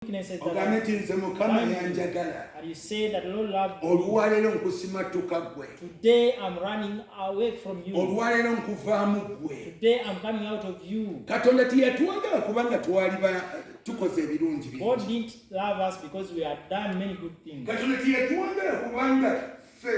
Weaknesses that Ogambe are, nti nze Mukama yanjagala. And you say that the Lord loved me. Olwaleero nkusimattuka ggwe. Today I'm running away from you. Olwaleero nkuvaamu ggwe. Today I'm coming out of you. Katonda teyatwagala kubanga twali tukoze ebirungi God bingi. didn't love us because we had done many good things. Katonda teyatwagala kubanga ffe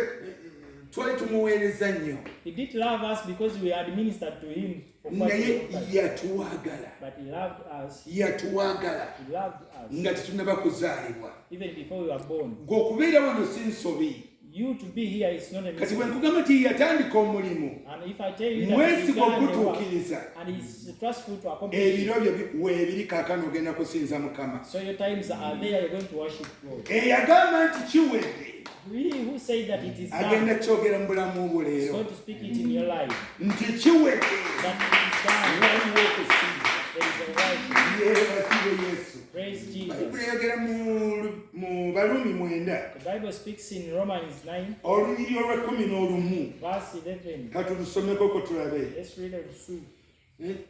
twali tumuweereza nnyo. He didn't love us because we had ministered to him for quite a Naye long time. yatwagala. But he loved us. Yatwagala He loved us nga tetunnaba kuzaalibwa. Even before we were born. Gwe okubeera wano si nsobi. You to be here is not a Kati bwe mistake. nkugamba nti yatandika omulimu, And if I tell you that he mwesigwa began the work okugutuukiriza. And he's trustful to accomplish it, Ebiro byo weebiri kaakano ogenda kusinza Mukama. So your times are there, you're going to worship God. Eyagamba nti kiwedde We who say that it is agenda done kyogera mu bulamu bwo is leero going to speak it in your life. Nti kiwedde. That it is done. Waliwo okusinza. There is a worship. Yeebazibwe Yesu. Praise Bayibuli Jesus. eyogera mu Balumi 9, The Bible speaks in Romans 9, olunyiri olw'ekumi n'olumu. Verse 11. Katulusomekoko tulabe. Let's read it soon.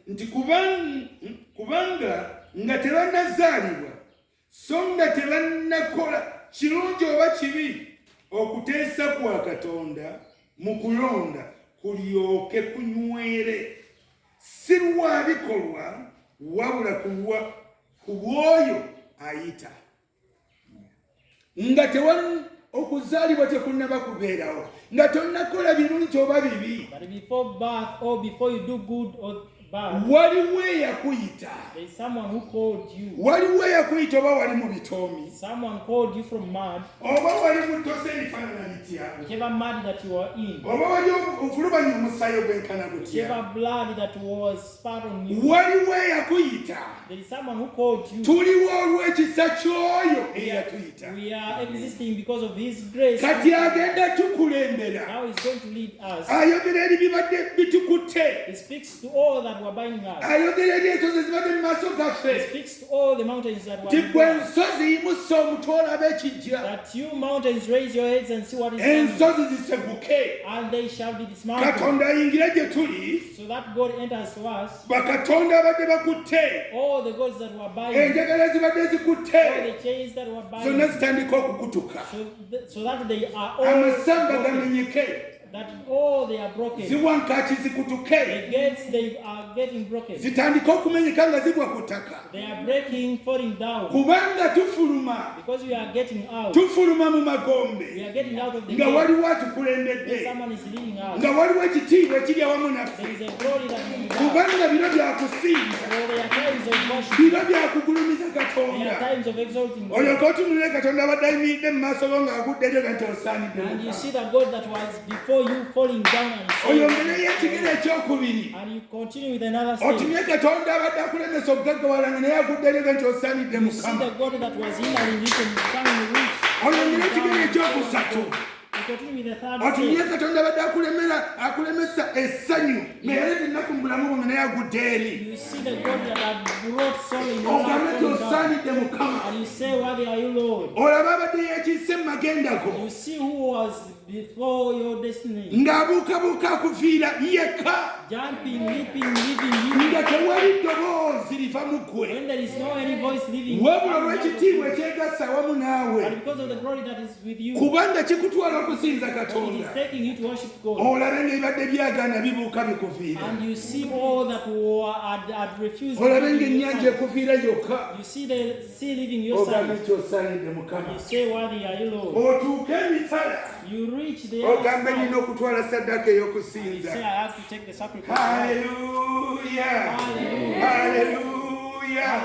Nti kubanga nga tebannazaalibwa so nga tebannakola kirungi oba kibi, okuteesa kwa Katonda mu kulonda kulyoke kunywere, si lwa bikolwa wabula ku bw'oyo ayita. Nga tewa okuzaalibwa tekunnaba kubeerawo, nga tonnakola birungi oba bibi, But before birth or before you do good or bad, waliwo eyakuyita. There is someone who called you. Waliwo eyakuyita oba wali mu bitoomi, Someone called you from mud, oba wali mu ttose erifaanana litya, whichever mud that you are in, oba wali ofulumanya omusaayi ogwenkana gutya, whichever blood that was spat on you. Waliwo eyakuyita. There is someone who called you. Tuliwo olw'ekisa ky'oyo eyatuyita. We are existing because of His grace. Kati agenda tukulembera. Now He's going to lead us. Ayogera eri bibadde bitukutte. He speaks to all that were binding us. Ayogera eri ensozi ezibadde mu maaso He gaffe speaks to all the mountains that were nti gwe before us. ensozi yimusa omutwe olabe ekijja. That you mountains, raise your heads and see what is coming. Ensozi ziseguke, And they shall be dismantled. Katonda ayingire gye tuli. So that God enters to us. Bakatonda abadde bakutte, All the gods that were binding, enjegere ezibadde zikutte all the chains that were zonna binding, zitandika okukutuka, so that they are all amasamba broken, gamenyeke, that all they are broken. Ziwankaaki zikutuke, The gates, they are getting broken. Zitandike okumenyeka nga zigwa ku ttaka. They are breaking, falling down. Kubanga tufuluma. Because we are getting out. Tufuluma mu magombe We are getting out of the nga gate. waliwo atukulembedde, Someone is leading us. Nga waliwo ekitiibwa ekiri awamu naffe. There is a glory that is with us. Kubanga biro byakusinza. For there are times of worship. Biro byakugulumiza There are Katonda. times of exalting God. Olyoka otunulire Katonda abadde ayimiridde mu maaso go ng'agudde eryo nti osaanidde And you Mukama. see that God that was before you falling down and saying, Oyongereyo ekigere ekyokubiri. And you continue with another step. Otumye Katonda abadde akulemesa okugaggawala nga naye agudde eryo nti osaanidde You see Mukama. the God that was hindering you from becoming rich. Oyongere ekigere ekyokusatu. You continue with the third Otumye step. Katonda abadde akulemera akulemesa essanyu nga yaleeta ennaku mu bulamu bwo nga naye agudde eri. You see the God that had brought sorrow in your life Ogambe nti falling down. osaanidde Mukama. And you say, "Worthy are you, Lord." Olaba abadde yeekiise mu magenda go You see who was before your destiny, ng'abuukabuuka akuviira yekka, jumping, leaping, leaving you. Nga tewali ddoboozi liva mu ggwe, When there is no any voice leaving, wabula olw'ekitiibwa ekyegassa awamu naawe, but because of the glory that is with you, kubanga kikutwala okusinza it is Katonda. Taking you to worship God. Olabe ng'ebibadde byagaana bibuuka bikuviira. And you see all that were had refused to Olabe leave your ng'ennyanja side. ekuviira yokka. You see the sea leaving your Ogambe side. nti osaanidde Mukama. You say, "Worthy are you, Lord." Otuuke emitala, You reach the other ogambe side. nina okutwala saddaaka You ey'okusinza. say, "I have to take the sacrifice." Haleluya, haleluya!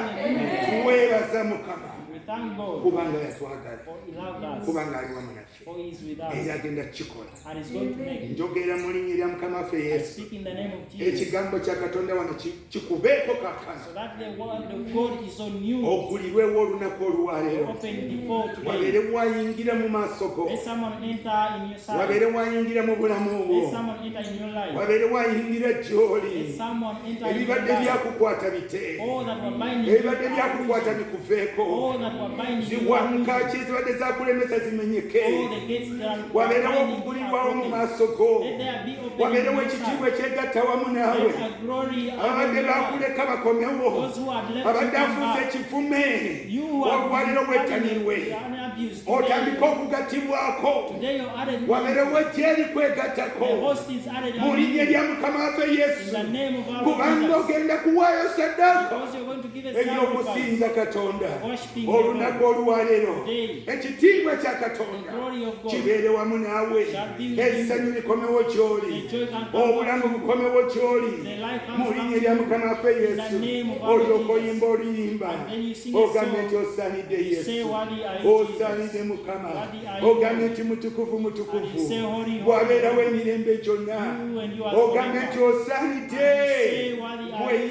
Tuweebaza Mukama We thank God kubanga yatwagala, for He loved us, kubanga ali wamu naffe, for He is with us, era agenda kukikola. And He's going to make it. Njogera mu linnya erya Mukama waffe I Yesu. speak in the name of Jesus. Ekigambo kya Katonda wano kikubeeko kaakano. So that the word of God is on you, Ogulirwewo olunaku olwaleero. open before today. Wabeere wayingira mu maaso go. Let someone enter in your side. Wabeere wayingira mu bulamu Let bwo. someone enter in your life. Wabeere wayingira gy'oli. Let someone enter in your Ebibadde life. byakukwata bite. All that were binding you Ebibadde are byakukwata losing. bikuveeko. zikuveeko. All that were binding you are loosened. Ziwankaaki ezibadde zakulemesa zimenyeke. All the gates that are Wabeerewo binding you okugulirwawo are mu broken. maaso go. Let there be opening Wabeerewo in your ekitiibwa sight. ekyegatta wamu naawe. Let a glory Ababadde add on bakuleka bakomewo. Those who had left you Abadde come afuuse back. ekivume You who are olwaleero wettanirwe, abused. otandike okugattibwako. Today you're added. Wabeerewo gyeri The kwegattako host is added mu unto linnya you. lya Mukama waffe In Yesu, the name of our Lord kubanga Jesus. ogenda kuwaayo saddaaka Because you're going to give a sacrifice. ey'okusinza Katonda Worshiping the olunaku Lord. olwaleero. Today. Ekitiibwa kya The Katonda glory of God kibeere wamu naawe. shall be with Essanyu likomewo gy'oli, The joy can come obulamu back to you. bukomewo gy'oli The life comes mu back linnya to lya you. Mukama waffe In the Yesu. name of our Lord Olyoka Jesus. oyimba oluyimba, And then you sing a ogambe song. nti osaanidde You say, Yesu, "Worthy are you, osaanidde Jesus. Mukama." Worthy are you, Ogambe Lord. nti mutukuvu, mutukuvu, And you say, "Holy, holy, bw'abeerawo holy." emirembe gyonna. You and you are Ogambe forever. nti osaanidde. And you say, "Worthy are you."